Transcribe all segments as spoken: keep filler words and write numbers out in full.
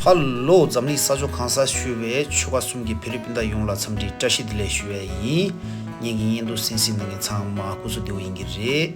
ཧ་ལོ། འཛམ་གླིང་ས་ཕྱོགས་གང་སར་བཞུགས་པའི་ཆོལ་ཁ་གསུམ་གྱི་བོད་རིགས་སྤུན་ཟླ་ཡོངས་ལ་འཚམས་འདྲི་བཀྲ་ཤིས་བདེ་ལེགས་ཞུ་བ་ཡིན། ངེད་ཀྱི་བརྙན་ཐུང་གསན་གཟིགས་གནང་མཁན་ཚང་མ་སྐུ་གཟུགས་བདེ་པོ་ཡིན་གྱི་རེད།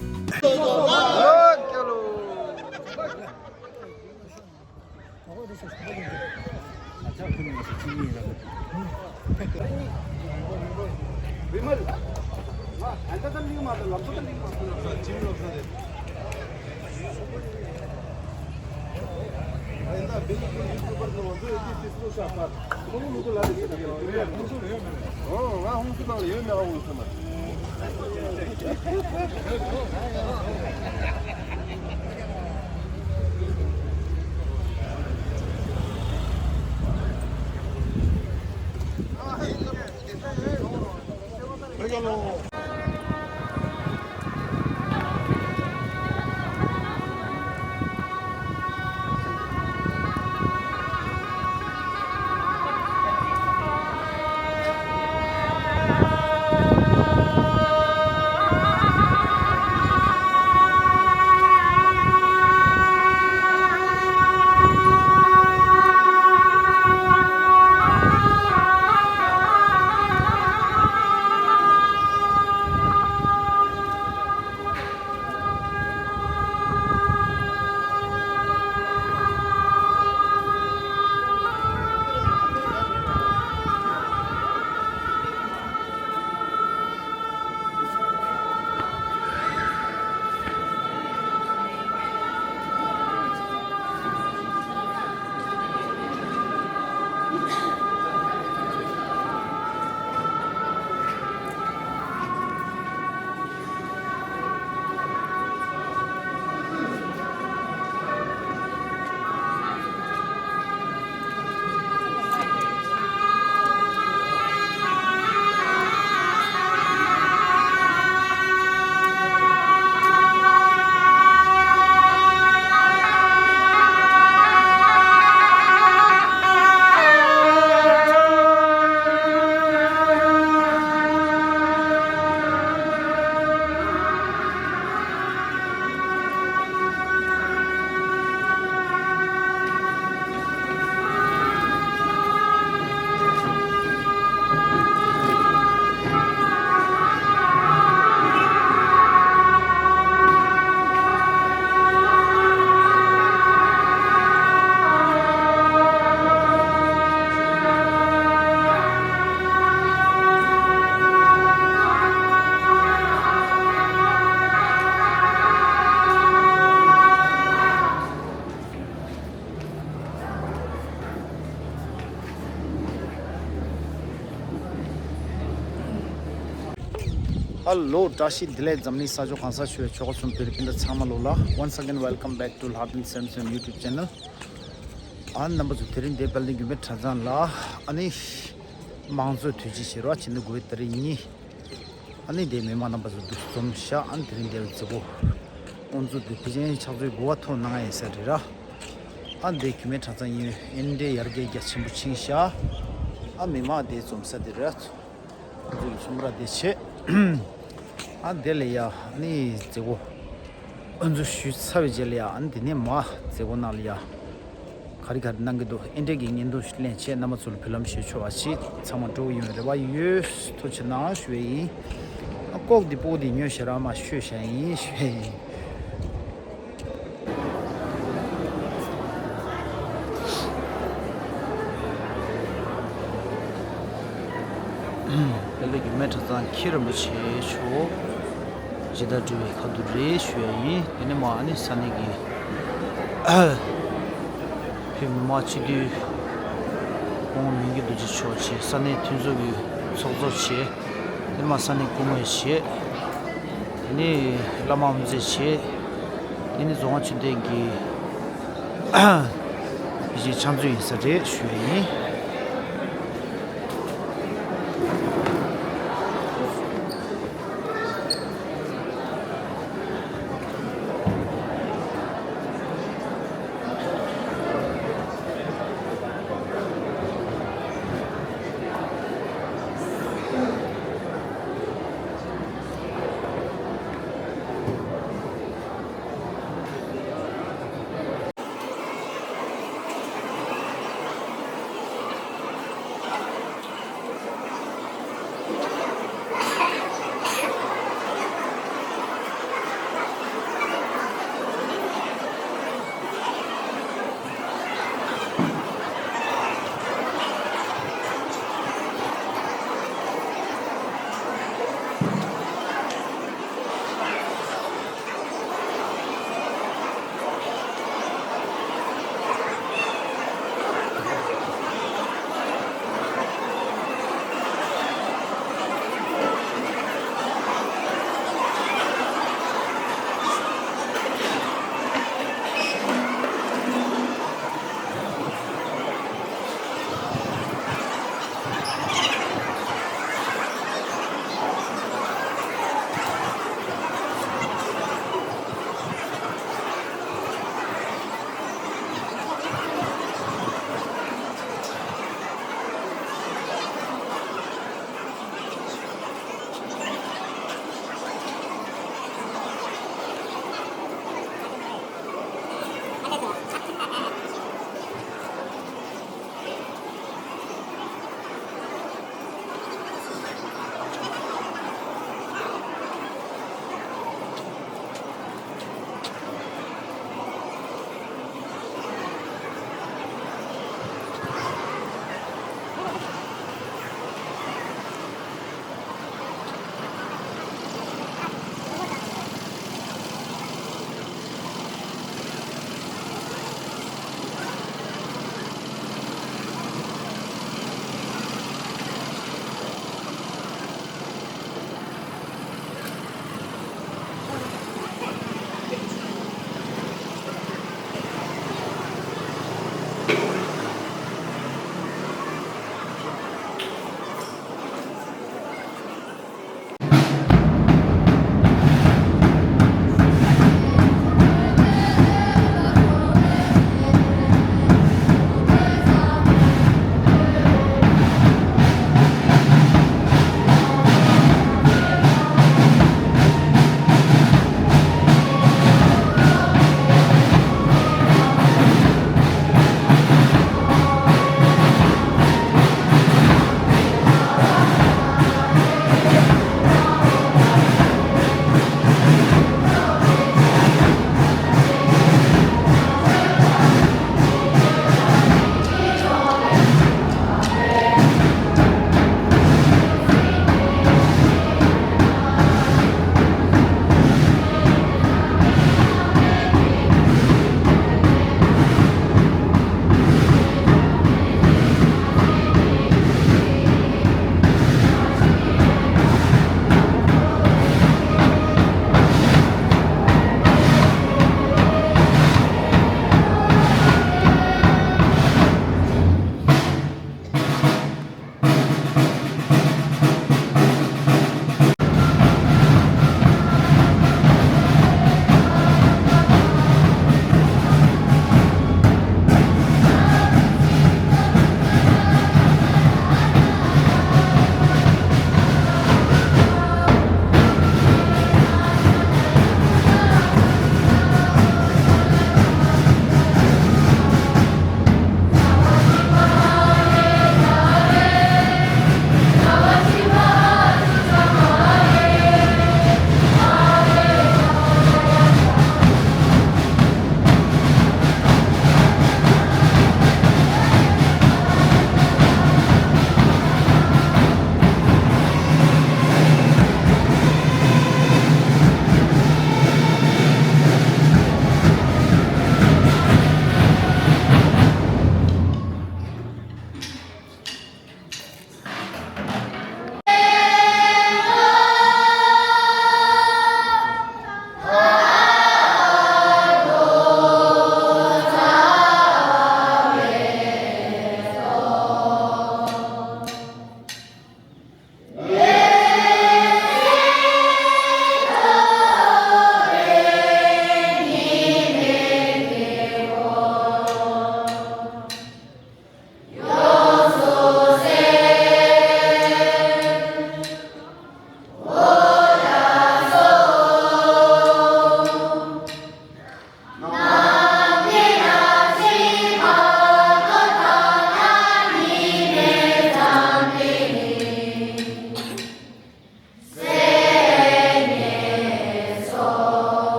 ཧ་ལོ། བཀྲ་ཤིས་བདེ་ལེགས། འཛམ་གླིང་ས་ཕྱོགས་གང་སར་བཞུགས་པའི་ཆོལ་ཁ་གསུམ་བོད་རིགས་སྤུན་ཟླ་ཚང་མ་ལོ་ལ། Once again, welcome back to Lhardin Seven Seven YouTube channel. ཨ་ནི་རྣམ་པ་ཚོ་དེ་རིང་འདིར་དཔལ་ལྡན་རྒྱུད་སྨད་གྲྭ་ཚང་ལ་ཨ་ནི་དམངས་གཙོའི་དུས་ཆེན་ཞེས་པ་ཕྱི་ཟླ་དགུ་པའི་ཏ་རིག་གཉིས། ཨ་ནི་དེ་མི་མང་རྣམ་པ་ཚོ་འདུ་འཛོམས་ཤག་ཨ་ནི་དེ་རིང་འདིར་མཛད་སྒོ་དབུ་འཛུགས་དེ་ཕལ་ཆེར་ཕྱག་ཚོད་དགུ་པ་ཐོག་གནང་ཡ་ཡིན་ས་རེད་ར། ཨ་ནི་དེ་རྒྱུད་སྨད་གྲྭ་ཚང་ཡིན་པའི་ཨེ་འདྲའི་ཡར་རྒྱས་རྒྱ་ཆེན་པོ་ཕྱིན་ཤག་ཨ་མི་མང་དེ་འཛོམས་ས་དེ་རེད། ང་ཚོ་ཡི་ཁྲོམ་ར་དེ་བྱས། ཨ་དེ་ལ་ཡ་ཨ་ནི་མཛད་སྒོ་དབུ་འཛུགས་ཞུས་ཚར་བའི་རྗེས་ལ་ཡ་ཨ་ནི་དེ་ནས་མར་མཛད་སྒོ་ནང་ལ་ཡ་ག་རེ་ག་རེ་གནང་གི་འདུག་ཨེ་འདྲས་ཀྱི་བརྙན་ཐུང་ཞིག་ལེན་བྱས་རྣམ་པ་ཚོ་ལ་འབུལ་ལམ་ཞུས་ཆོག་པ་ཞིག་ཚང་མ་འགྲོ་གི་ཡོད་རེ་བ་ཡོད། ཐུགས་རྗེ་གནང་ཞུ་བ་ཡིན། ཨ་ལྐོག་འདི་ལྐོག་འདི་ཉོས་ཤ་ར་མ་ཤོད་ཤ་ཡིན་ཞུ་བ་ཡིན། དཔལ་ལྡན་རྒྱུད་སྨད་གྲྭ་ཚང་ཁྱི་རིན་པོ་ཆེ་མཆོག་སྦྱིན་བདག་སྒྲུབ་པའི་ཁ་ཐུག་རེད་ཞུ་ཡ་ཡིན། དེ་ནས་མར་ཨ་ནི་ས་གནས་ཀྱི་བོད་མི་མང་སྤྱི་འཐུས་ཁོང་མི་འགྱུར་རྡོ་རྗེ་མཆོག་བྱས། ས་གནས་མཐུན་ཚོགས་ཀྱི་ཚོགས་གཙོ་བྱས། དེ་ནས་མར་ས་གནས་སྐུ་ངོ་བྱས། དེ་ནས་བླ་མ་དབུ་མཛད་བྱས། དེ་ནས་རྫོང་ཁག་ཆོས་ལྡན་གྱི་ཡིད་ཆེས་ཕྱག་མཛོད་ཡིན་ས་རེད་ཞུ་ཡ་ཡིན།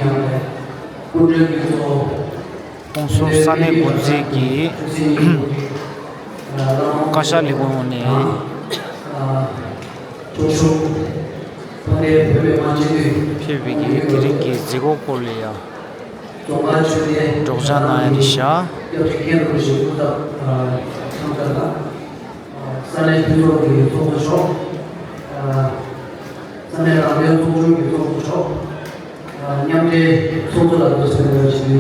ཡང་སྐུ་མགྲོན་གྱི་གཙོ་བོ། ༸གོང་ས་ས་གནས་འགོ་འཛིན་གྱིས་བཀའ་ཤག་ལས་ཁུངས་ནས་ཕེབས་པའི་གི་དེ་རིང་གི་མཛད་སྒོ་སྐོར་ལ་ཡང་སྒྲོག་སྦྱང་གནང་ཡ་རེད་ཤག་ས་གནས་མཐུན་ཚོགས་ཀྱི་ཚོགས་གཙོ་མཆོག་ས་གནས་རང་བདེན་ཚོགས་ཆུང་གི་ཚོགས་གཙོ་མཆོག་མཉམ་འབྲེལ་ཚོགས་གཙོ་ལགས་འདུག་ཟེར་བའི་ཞུ།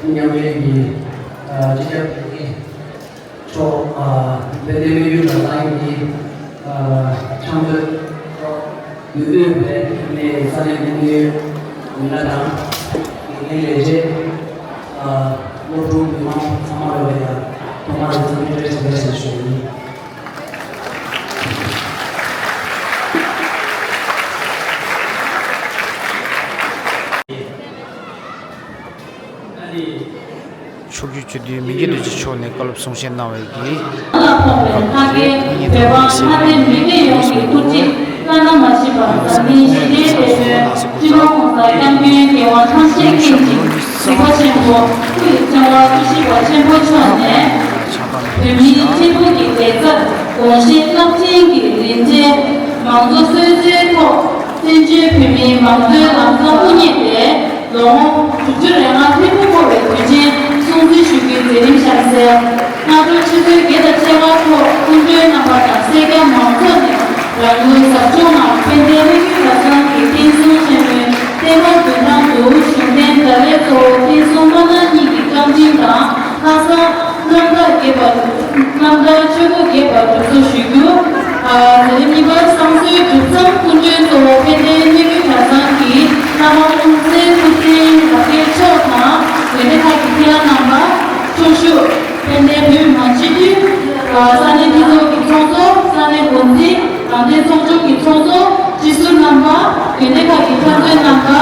མཉམ་འབྲེལ་གྱི་སྤྱི་ཁྱབ་འགན་འཛིན་མཆོག་དཔལ་ལྡན་སྨད་རྒྱུད་གྲྭ་ཚང་གི་ཕྱག་མཛོད། ཡུལ་དབུས་པའི་ས་གནས་མི་སྣ་དང་དགེ་རྒན་ལས་བྱེད། སློབ་ཕྲུག་མི་མང་ཚང་མ་ལ་ཡང་ཐོག་མར་འཚམས་འདྲི་བཀྲ་ཤིས་བདེ་ལེགས་ཞུ་ཡིན། ཕྱོགས་བསྐྱོད་བྱེད་དུས་མི་དགེ་རྡོ་རྗེ་མཆོག་ནས་བཀའ་སློབ་གསུང་བཤད་གནང་བའི་གི་ལ་ཕོག་པའི་ལྷ་སྐལ་བོད་པ་ལྷ་སྡེ་མི་སྡེ་ཡོངས་ཀྱི་སྐུ་ཚེ་བླ་ན་མ་མཆིས་པ་འཛམ་གླིང་ཞི་བདེའི་དེད་དཔོན་སྤྱི་ནོར་༸གོང་ས་༸སྐྱབས་མགོན་རྒྱལ་བ་ཐམས་ཅད་མཁྱེན་ཅིང་གཟིགས་པ་ཆེན་པོ་སྐུ་ཡི་ཕྲེང་བ་བཅུ་བཞི་པ་ཆེན་པོ་མཆོག་ནས་བོད་མིའི་སྤྱི་ཚོགས་ཀྱི་བདེ་རྩར་དགོངས་བཞེས་རླབས་ཆེན་གྱི་རིན་ཆེན་མང་གཙོ་གསོལ་སྩལ་ཐོག་བཙན་བྱོལ་བོད་མིའི་མང་གཙོའི་ལམ་བཟང་དབུ་བརྙེས་པའི་ལོ་ངོ་དྲུག་ཅུ་རེ་ལྔ་ཐེར་འཁོར་བའི་དུས་ཆེན་སྲུང་བརྩི་ཞུ་རྒྱུའི་མཛད་རིམ་གཤམ་གསལ། སྔ་དྲོ་ཆུ་ཚོད་བརྒྱད་དང་ཕྱེད་ཀ་ཐོག་སྐུ་མགྲོན་རྣམ་པ་དང་སེར་སྐྱ་མང་ཚོགས་ནས་རང་ལུས་ཟབ་སྦྱོང་ངང་དཔལ་ལྡན་སྨད་རྒྱུད་གྲྭ་ཚང་གི་བསྟན་སྲུང་ཆེན་མོའི་བསྟན་པ་འདུལ་ཁང་དུ་གཞུང་བསྟེན་གྲྭ་ལས་གཙོ་བོ་བསྟན་སྲུང་བླ་ན་གཉིས་ཀྱི་བཀའ་དྲིན་དང་ལྷག་བསམ་རྣམ་དག་རྒྱས་པ། རྣམ་དག་ཆོས་སྒོ་རྒྱས་པར་གྲོས་ཚོགས་ཞུ་རྒྱུ། མཛད་རིམ་གཉིས་པ་བསང་གསོལ་གྲུབ་མཚམས་སྐུ་མགྲོན་གཙོ་བོ་དཔལ་ལྡན་སྨད་རྒྱུད་གྲྭ་ཚང་གི་བླ་མ་ཀུན་གསལ་སྐུ་ཕྲེང་རབ་རྒྱས་མཆོག་དང་དགོན་སྡེ་ཁག་གི་མཁན་བླ་རྣམ་པ། ཚོགས་ཞུགས་དཔལ་ལྡན་བོད་མི་མང་སྤྱི་འཐུས། ས་གནས་འཐུས་ཚོགས་ཀྱི་ཚོགས་གཙོ། ས་གནས་འགོ་འཛིན། རང་བདེན་ཚོགས་ཆུང་གི་ཚོགས་གཙོ། སྤྱི་ཟུར་རྣམ་པ། དགོན་སྡེ་ཁག་གི་ཕྱག་མཛོད་རྣམ་པ།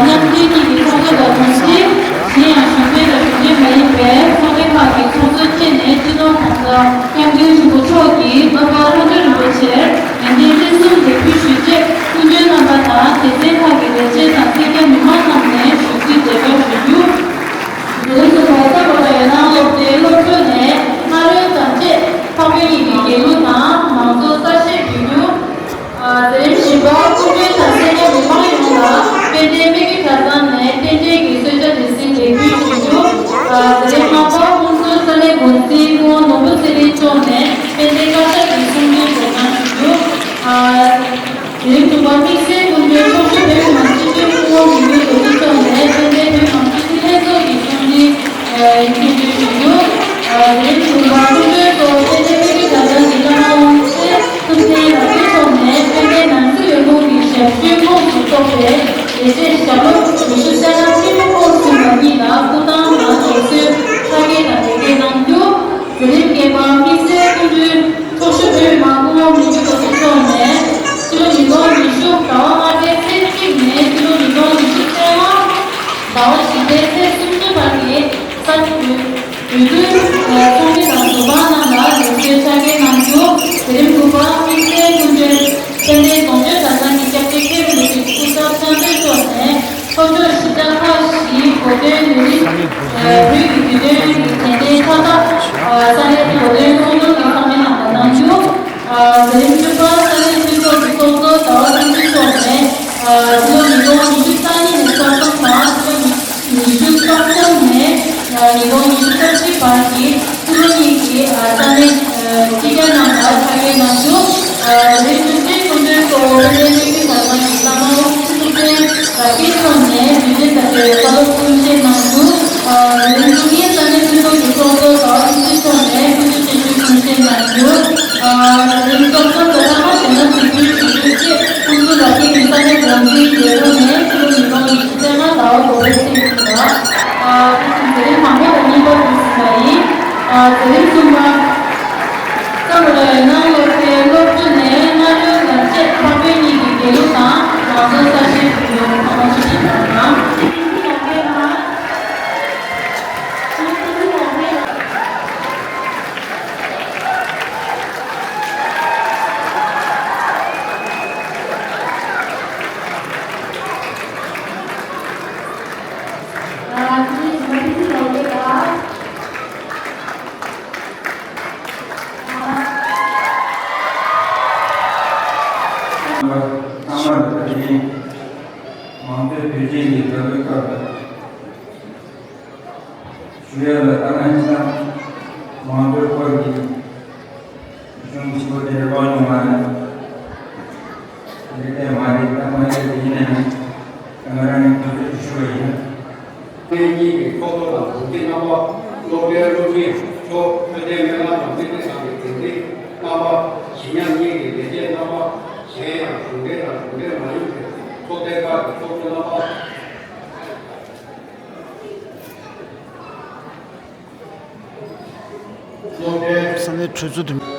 མཉམ་འབྲེལ་གཉིས་ཀྱི་ཚོགས་གཙོ་དང་དྲུང་ཆེ། གཞན་ཡང་གཞུང་འབྲེལ་དང་གཞུང་འབྲེལ་མ་ཡིན་པའི་ཚོགས་སྡེ་ཁག་གི་ཚོགས་གཙོ་བཅས་ནས་སྤྱི་ནོར་༸གོང་ས་༸སྐྱབས་མགོན་ཆེན་པོ་མཆོག་གིས་སློབ་དཔོན་ལྷུན་གྲུབ་རིན་པོ་ཆེར་ཡོན་ཏན་ལྷན་གསུམ་འབུལ་ཕུལ་ཞུས་རྗེས་སྐུ་མགྲོན་རྣམ་པ་དང་སྡེ་ཚན་ཁག་གི་ལས་བྱེད་དང་སེར་སྐྱ་མི་མང་རྣམས་ནས་བཞུགས་ཁྲི་མཇལ་ཁ་ཞུ་རྒྱུ། དེ་རིང་གསུམ་པ་ས་གོ་ལ་ཡོད་ན་སློབ་གྲྭའི་སློབ་ཕྲུག་ནས་སྔ་རོལ་དང་བཅས་འཕགས་བོད་གཉིས་ཀྱི་རྒྱལ་གླུ་དང་མང་གཙོ་གསར་བཞེངས་ཞུ་རྒྱུ། མཛད་རིམ་བཞི་པ་སྐུ་མགྲོན་དང་སེར་སྐྱ་མི་མང་ཡོངས་ལ་དཔལ་ལྡན་སྨད་རྒྱུད་གྲྭ་ཚང་ནས་རྟེན་འབྲེལ་གྱི་གསོལ་ཇ་འདེབས་སེན་འབུལ་ཞུ་རྒྱུ། མཛད་རིམ་ལྔ་པ་ཀུན་གསུམ་ས་གནས་འགོ་འཛིན་སྐུ་ངོ་ནོར་བུ་ཚེ་རིང་མཆོག་ནས་དཔལ་ལྡན་བཀའ་ཤག་གི་གསུང་འདོན་འགོ་གནང་ཞུ་རྒྱུ། དེ་རིང་དྲུག་པ་དམིགས་བསལ་སྐུ་མགྲོན་ཚོགས་ཞུགས་བོད་མི་མང་སྤྱི་འཐུས་སྐུ་ངོ་མི་བསྐྱོད་རྡོ་རྗེ་མཆོག་ནས་དཔལ་ལྡན་བོད་མི་མང་སྤྱི་འཐུས་ལྷན་ཚོགས་ཀྱི་གསུང་འཕྲིན་སྙན་སྒྲོན་ཞུ་རྒྱུ། དེ་རིང་དྲུག་པ་སྐུ་མགྲོན་གཙོ་བོ་དཔལ་ལྡན་སྨད་རྒྱུད་གྲྭ་ཚང་གི་བླ་མ་དབང་ཆེན་ཐུབ་བསྟན་རབ་རྒྱས་མཆོག་ནས་དཔལ་ལྡན་ནང་སྲིད་འོས་བསྡུ་གི་ཞབས་ཞུའི་ཁོངས་སུ་གཏོགས་པའི་ལས་བྱེད་ཞབས་ལོ་ཉི་ཤུ་རྩ་ལྔ་ཐིམ་ཕུག་སྐོར་ཟིན་པ་གཉིས་ལ་སྐུ་ཐང་དང་དུར་གསོལ་ཕྱག་འཁྱེར་དང་དད་རྒྱས་གནང་རྒྱུ། དེ་རིང་རྒྱལ་བ་དམིགས་བསལ་སྐུ་མགྲོན་ཚོགས་ཞུགས་བོད་མི་མང་སྐུ་ངོ་མི་བསྐྱོད་རྡོ་རྗེ་མཆོག་ནས་སྤྱི་ལོ་ཉིས་སྟོང་ཉི་ཤུ་ཟླ་བ་ལྔ་པའི་ཚེས་གཅིག་ནས་སྤྱི་ལོ་ཉིས་སྟོང་ཉི་ཤུ་རྩ་ལྔ་ཟླ་བ་བཞི་པའི་ཚེས་སུམ་ཅུ་བར་གྱི་ས་འོས་བསྡུའི་ཚོགས་མི་དང་ཟུར་པ་རྣམས་ལ་ལེགས་གསོལ་ཕྱག་འཁྱེར་གནང་རྒྱུ། དེ་རིང་དགུ་པ་དམིགས་བསལ་སྐུ་མགྲོན་དཔལ་ལྡན་རྫོང་དཔོན་གྲྭ་ཚང་གི་སྐྱབས་རྗེ་མཁན་རིན་པོ་ཆེ་སྐུ་ཚབ་ཕྱག་མཛོད་མཆོག་ནས། ལྷོ་ཕྱོགས་གཞིས་ཆགས་ཁག་བཞིའི་གོ་སྟོན་ལས་རིམ། བོད་ཀྱི་བོད་དོན་གྱི་དྲན་རྟེན་ཕྱག་རྟགས། ས་གནས་གོ་སྟོན་ཚོགས་འདུ་དང་ཚོགས་མི་རྣམས་ལ་གནང་རྒྱུ། དེ་རིང་བཅུ་པ་ས་གནས་འཐུས་ཚོགས་ཀྱི་ཚོགས་གཙོ་ཟླ་བ་བསྟན་འཛིན་མཆོག་ནས། སྤྱི་ལོ་ཉིས་སྟོང་ཉི་ཤུ་རྩ་གཉིས་ནས་ཆ་ཚང་དང་སྤྱི་ལོ་ཉི་ཤུ་རྩ་གསུམ་ནས་ཉིས་སྟོང་ཉི་ཤུ་རྩ་གཅིག་བར་གྱི། སྤྱི་ལོ་གཉིས་ཀྱི་ས་གནས་སྤྱི་ཁྱབ་རྣམས་ལ་ཕྱག་འཁྱེར་གནང་རྒྱུ། དེ་རིང་བཅུ་གཅིག་སྐུ་མགྲོན་གཙོ་བོ་དཔལ་ལྡན་སྨད་རྒྱུད་གྲྭ་ཚང་གི་བླ་མ་དབང་ཆེན་ཐུབ་བསྟན་རབ་རྒྱས་མཆོག་ནས་དུས་ཆེན་དང་འབྲེལ་བའི་བཀའ་སློབ་གསུང་བཤད་གནང་རྒྱུ། དེ་རིང་བཅུ་གཉིས་ས་གནས་འཐུས་ཚོགས་ཀྱི་ཚོགས་གཙོ་ཟླ་བ་བསྟན་འཛིན་མཆོག་ནས་ཐུགས་རྗེ་ཆེ་ཞུའི་གསུང་བཤད་གནང་རྒྱུ། དེ་རིང་སྐབས་སུ་ད་ལྟ་མ་བྱས་ན་གཟིགས་འབུལ་ཞུ་རྒྱུ་བཅས་ཀུན་གསུང་རབ་རྒྱས་ཀྱི་ས་གནས་འགོ་འཛིན་ལས་ཁུངས་ནས་སྤྱི་ལོ་ཉིས་སྟོང་ཉི་ཤུ་རྩ་ལྔ་ཟླ་བ་དགུ་པའི་ཚེས་གཅིག་ལ། དེ་བཞིན་མཛད་རིམ་དང་པོ་དང་གཉིས་པ་དུ་ཟིན་པ་ཡིན། མཛད་རིམ་གསུམ་པ། དུས་ཆེན་གྱི་དགའ་སྤྲོའི་སྐབས་ལ། ཞུ་ཡ་ལ་ད་ང་ཅི་ན་མང་གཙོའི་སྐོར་གྱི་གཞུང་ཆེན་པོ་དེ་འདྲ་གླེང་མྱོང་མ་རེད། འདི་ལྟས་མ་རེད། ད་མ་རེད། དེ་ཡིན་ན་ཡང་ང་རང་ནས་དུས་ཚོད་ཞུ་བ་ཡིན། ཕན་གཉིས་ཀྱི་ཚོགས་གཙོ་དང་དྲུང་ཆེ་རྣམ་པ། སློབ་གྲྭའི་སློབ་ཕྲུག་མཆོག་འཕྲོད་བསྟེན་སྨན་ཁང་དང་སྨན་རྩིས་ཁང་གི་འགན་འཛིན་རྣམ་པ། ཞི་ཉམས་གཉིས་ཀྱི་ལས་བྱེད་རྣམ་པ། གཞན་ཡང་གཞུང་འབྲེལ་དང་གཞུང་འབྲེལ་མ་ཡིན་པའི་ཚོགས་སྡེ་ཁག་གི་ཚོགས་གཙོ་རྣམ་པ། སློབ་གྲྭའི། ས་གནས་གྲོས་ཚོགས་འཐུས་མི།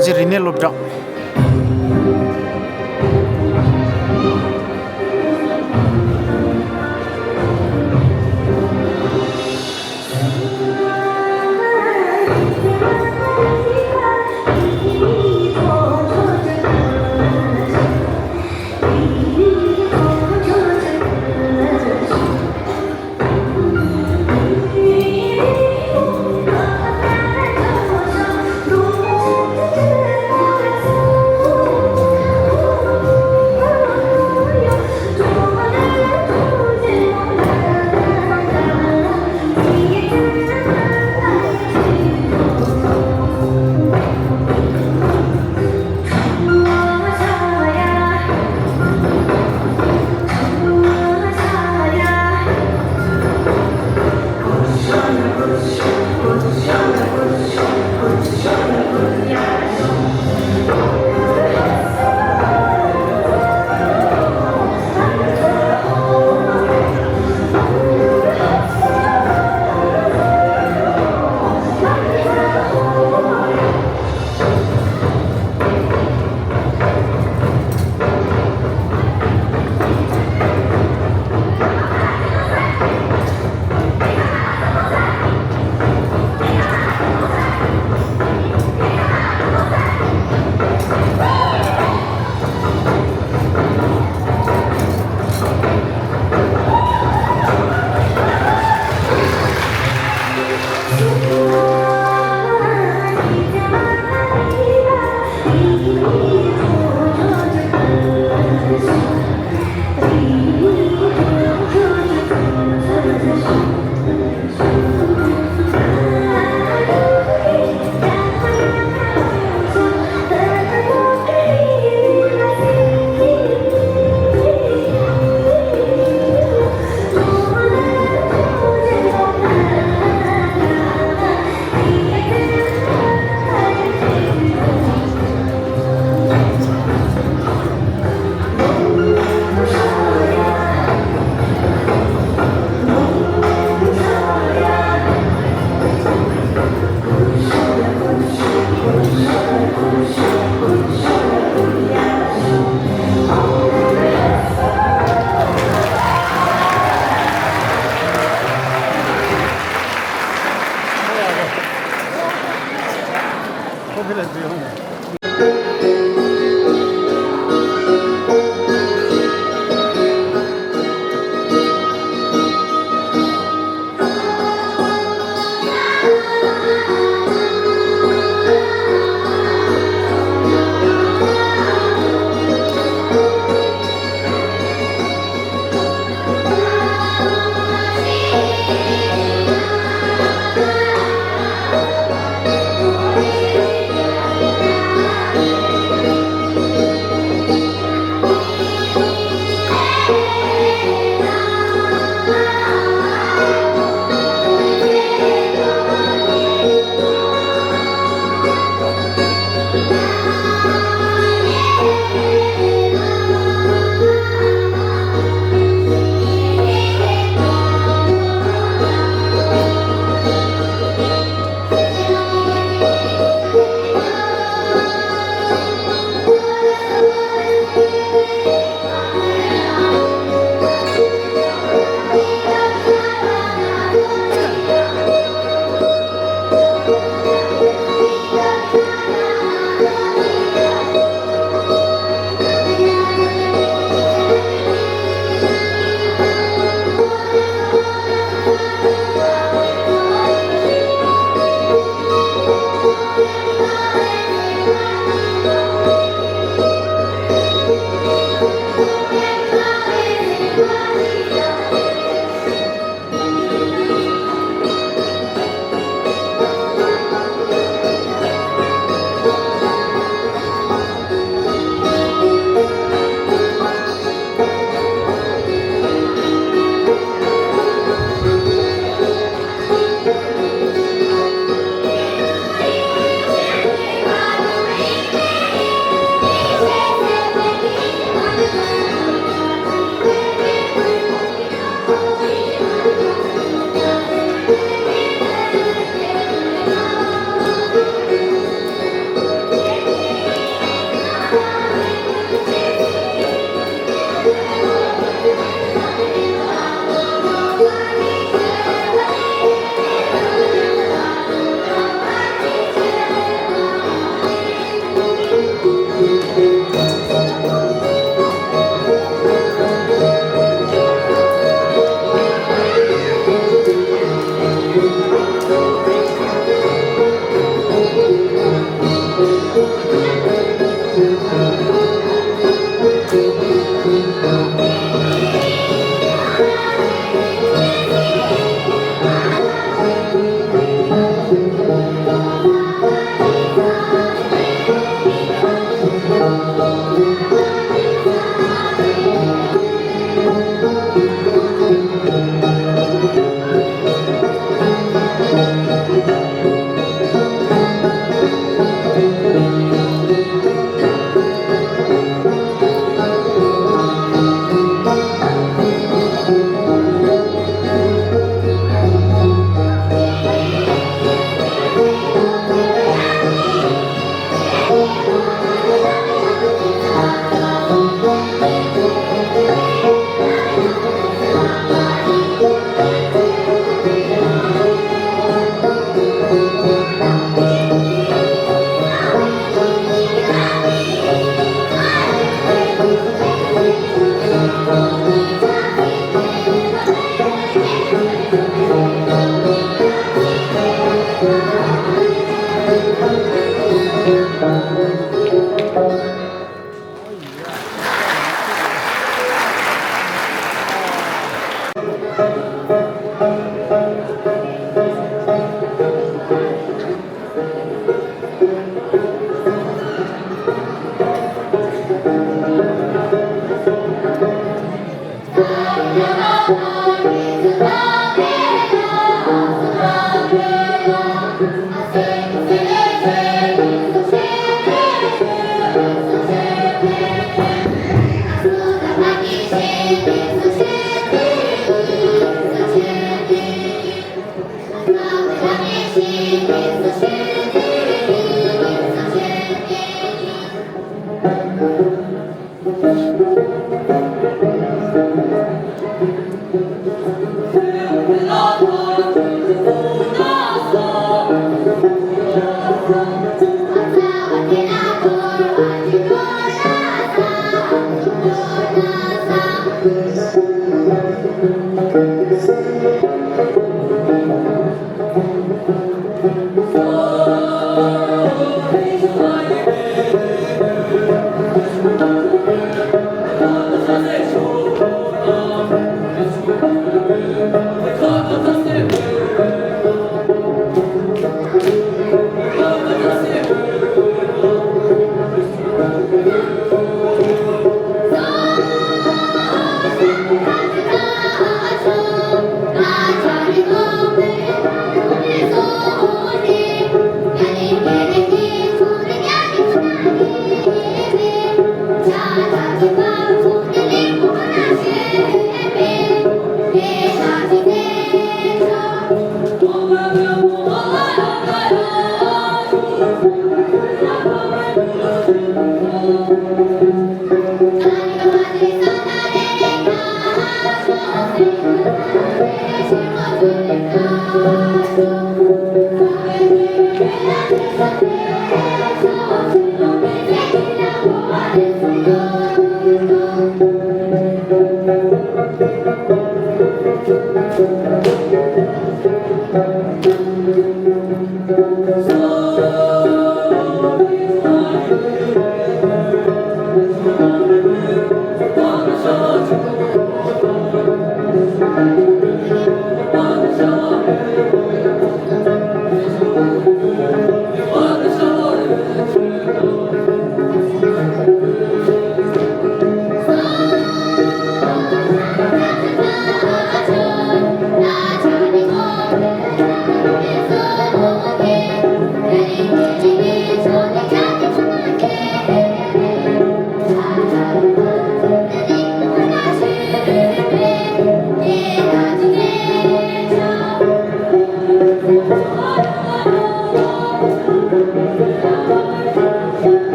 གངས་ཅན་རིག་གནས་སློབ་གྲྭ།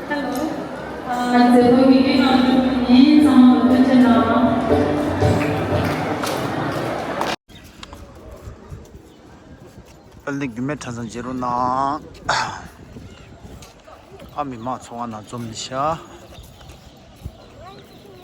ཧེ་ལོ། ཨ། མཛད་སྒོ་དགེ་རྒན་རྣམ་གཉིས་ཚང་མ་ལ་ཐུགས་རྗེ་གནང་། དཔལ་ལྡན་རྒྱུད་སྨད་གྲྭ་ཚང་མཇལ་རོགས་གནང་། ཨ། མི་མང་ཚོགས་ཁང་ནང་འཛོམས་ཤག